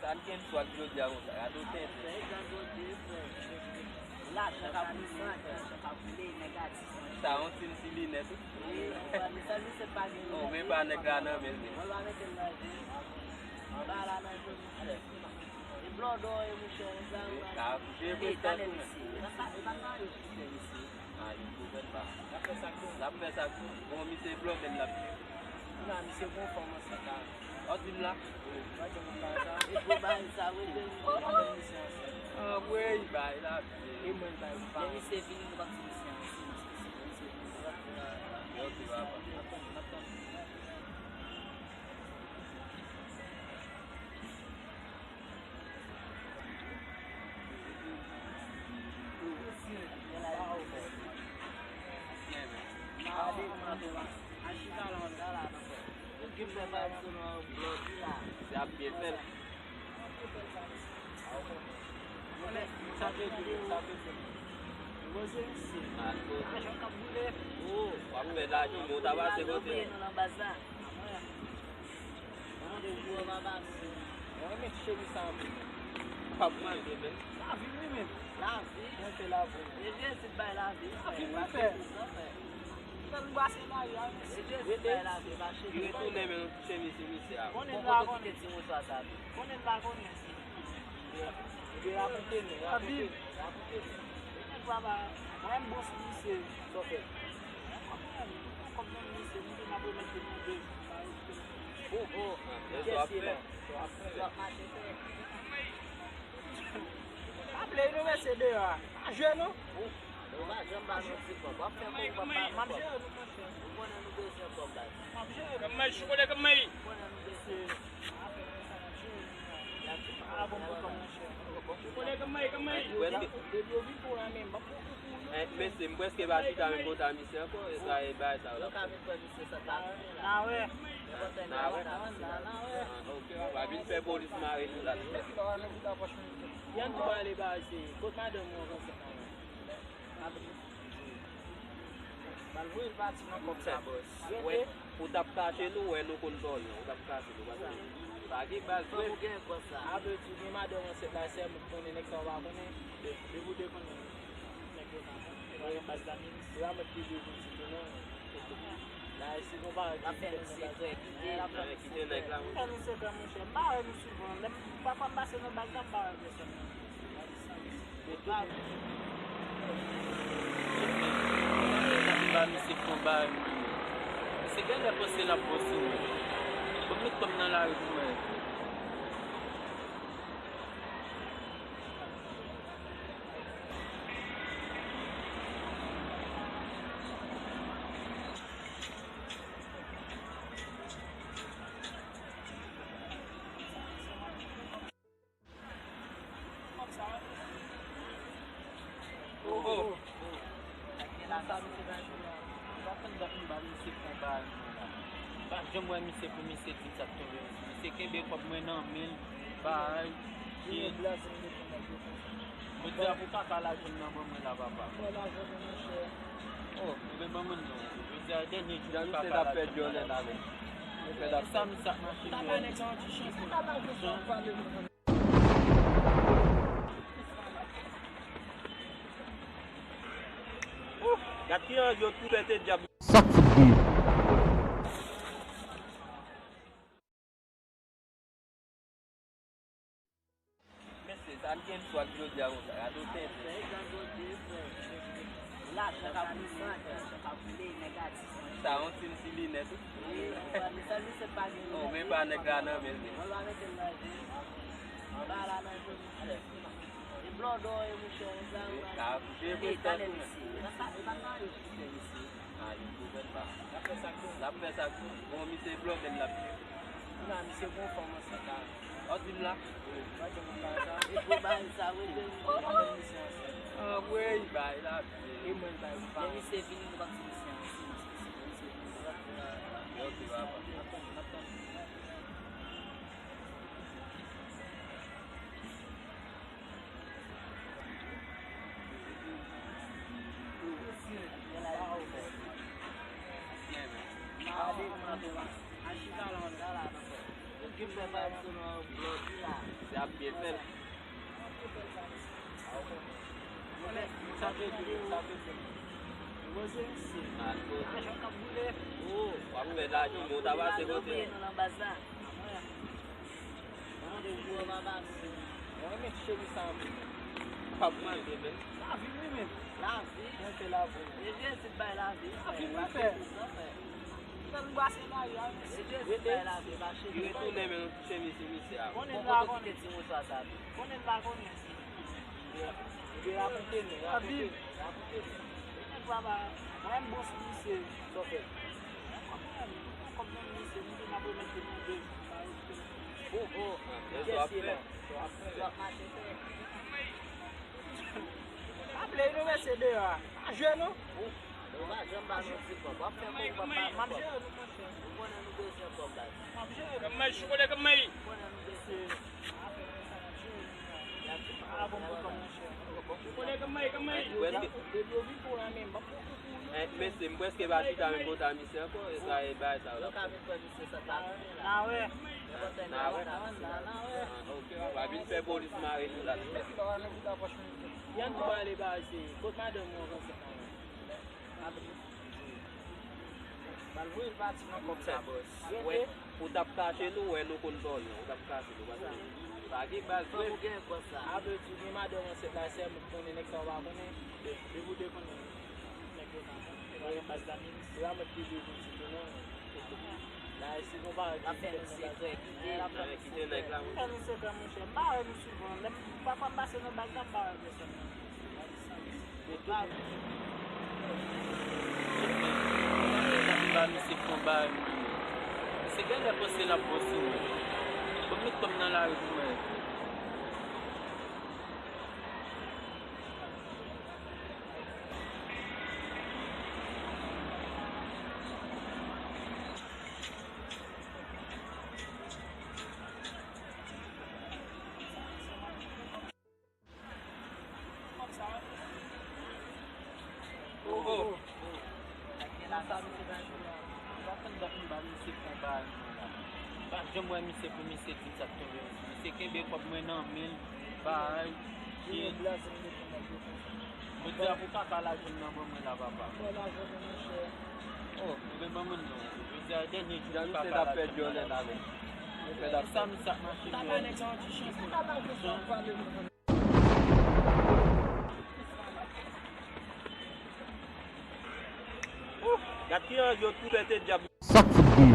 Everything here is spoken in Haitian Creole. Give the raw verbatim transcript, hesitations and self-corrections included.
Sa n gen swag jodi a konsa, gade w tenten. Lajan k ap boule, lajan k ap boule, nèg atis. Sa yon ti, ti linèt wi. Wi, sa misye pa gen. Oh, men pa nèg la nan men l. Mwen pa mete l nan je. Ba la nan je. E blòdò e mouchè, nèg la. Wi, ka, je presta tou men. Nan sa, e pa nan je, misye. Ah, yo gouvèn pa. L ap fè sa k bon. L ap fè sa k bon. Bon, misye blòdè l ap fè. Kounya misye gon fanm ansanm la. Ou di m la? Wi, pa gen moun pa sa. E pou bay sa, wi, de. Misye ansanm. Ah, wi, bay la. E mwen bay pa. Men misye vini, nou pa ti misye ansanm. Misye vini, nou pa ti. Ok, papa. W ap fè lajan, w ta pase kote. Mwen renmen cheri sa anpil. Pa pran de men. Lavi wi menm. Lavi. Mwen se lavi. E Jezi k bay lavi. Lavi mwen fè. Fè m brase lavi a, mesye. E Jezi k bay lavi, pa cheri. Li retounen men yon ti chemiz sou misye a. Konnen l pa konnen. Kite ti mouchwa sa tou. Konnen l pa konnen. Li rakonte nou, rakonte nou, rakonte nou. Nèg la pa, pa yon bon sou misye. Sa w fè? Kòb menm, kòb menm misye, misye m ap remèt li nan de. Bon, bon. Kiyès li la? W ap mache fè. Pa plè non mesye deyò a. Pa jwe non. Ou pa janm ba nou ti kòb. W ap fè kòb, w ap ba nou kòb. M ap jere nou monchè. Ou konnen nou bezwen kòb baz. M ap jere nou. Kanmay, choukole kanmay. Ou konnen nou bezwen. Choukole kanmay, kanmay. Depi yo vin pou la menm, m ap pran kou pou yo. Eh, mesye, m prèske pa chita menm kote a misye ankò. E sa e bagay sa yo la. Yo ka vin pran misye sa ta. Na wè. Na wè. Ah, ok, papa, vin fè polis mare nou la. Yann tou ale ba se kot madanm ou avanse. Bal voye l pati nan kòb sa, bòs. Wè, ou t ap kache nou, wè nou konn dòmi, ou t ap kache nou, pa gen bal. Fòk ou gen kòb sa. A vle di, gen madanm ansent la, sèlman ou konnen nèg sa ou pa konnen. Depi ou te konnen nèg yo pa. Yo pa met pye de pou ti tou non. La, si nou pa kite nèg la. Fè nou sekrè, monchè. M pa wè nou souvan. Lè m, pafwa m pase nan baz la, m pa wè pèsonn. Ba misye fon bagay mwen. Misye genlè panse l ap bon sou mwen. Bon, met kòm nan lari pou mwen. Oh, oh. Sa misye bay pou la. Ou pa konn dat m ba misye fon bagay mwen la. M pa janm wè misye pou misye di m sa k tonbe. Misye kenbe kòb mwen nan men l. Bagay. Jodi a pou kaka lajan nan ban mwen la, papa. Oh, mwen ban mwen non. Jodi a dènye jou pou kaka lajan nan ban mwen. Sa misye ap mache fè. Gad ki jan yo tou pete dyab. Sa k fout gen? Mesye, sa n gen swag jodi a konsa, gade w tenten. Lajan k ap boule, lajan k ap boule, nèg atis. Sa yon ti, ti linèt wi. Wi, men sa misye pa gen. Oh, men pa nèg la nan men l. Mwen pa mete l nan je. Ba la nan je. E blòdò e mouchè, nèg la. Wi, ka, e pa nan je, misye. Ah, li gouvèn pa. L ap fè sa k bon. L ap fè sa k bon. Bon, misye blòdè l ap fè. Kounya misye gon fanm ansent la. Ou di m la? Wi. Pa gen moun pa sa. E pou bay sa, wi, de. Misye ansent. Ah, wi, bay la. E mwen bay pa. Men misye vini, nou pa ti misye ansent. Ok, papa. N ap tann, n ap tann. Se ap byen fèt. Sa vle di, sa vle di. Ajan k ap boule. Oh, w ap fè lajounen, w ta pase kote? Mwen renmen cheri sa anpil. W ap mande menm. Lavi wi menm. Lavi. Mwen fè lavi. E Jezi k bay lavi. Lavi mwen fè. Fè m brase mari a, mesye. E Jezi k bay lavi, pa cheri. Li retounen menm ti chemiz sou misye a. Konnen la konnen. Konnen la konnen. Li rakonte nou, rakonte nou, rakonte nou. Nèg papa, mwen bon sou misye. Sa w fè? Mwen kòb nan men misye, misye m ap remèt li nan de jou. Oh, oh, kiyès ki la? Sa w ap fè? Pa plè non, mesye deyò a. Pa jwe non. Ou pa janm ba nou ti kòb. W ap fè kòb, w ap ba nou kòb. M ap jere nou, monchè. Ou konnen nou bezwen kòb, baz. M ap jere nou. Kanmay, choukole kanmay. Ou konnen nou bezwen. Afè konsa n ap jere nou la. Y ap di pa bon pou kòb, monchè. Choukole kanmay, kanmay. Depi yo vin pou la menm, m ap pran kou pou yo. Eh, mesye, m prèske pa chita menm kote a misye ankò, e sa e bagay sa yo. Yo ka vin pran misye sa ta. Na wè. Na wè. Na wè. Ah, ok, papa, vin fè polis mare nou la. Yann tou pale ba se kot madanm ou an konsa. Malvoye l pati nan kòb sa, bòs. Wè, ou t ap kache nou, wè nou konn vòlè, ou t ap kache nou, pa t gen. Pa gen baz, fò ou gen kòb sa. A vle di, gen madanm ansent la, sèlman konnen nèg sa ou pa konnen. Depi ou te konnen nèg yo nan, e pa gen baz la menm. Yo pa met pye devan ti tou non. La, e si nou pa gen sekrè, kite. Kite nèg la, monchè. Fè nou sekrè, monchè. M pa wè nou souvan. Lè m, pafwa m pase nan baz la, m pa wè pèsonn. Ba misye fon ba misye genlè panse l ap bon sou mwen. Bon, met kòm nan lari pou mwen. Oh, oh. Sa misye bay nou la. Sa fè m ba misye fon ba nou la. M pa janm wè misye pou misye di m sa k tonbe. Misye kenbe kòb mwen nan men l. Bay. Jodi a pou kaka lajan m nan ban mwen la, papa. Oh, mwen ban mwen non. Jodi a dènye jou pou kaka lajan m nan. Sa misye ap mache. Gad ki jan yo tou pete dyab. Sa k fout gen?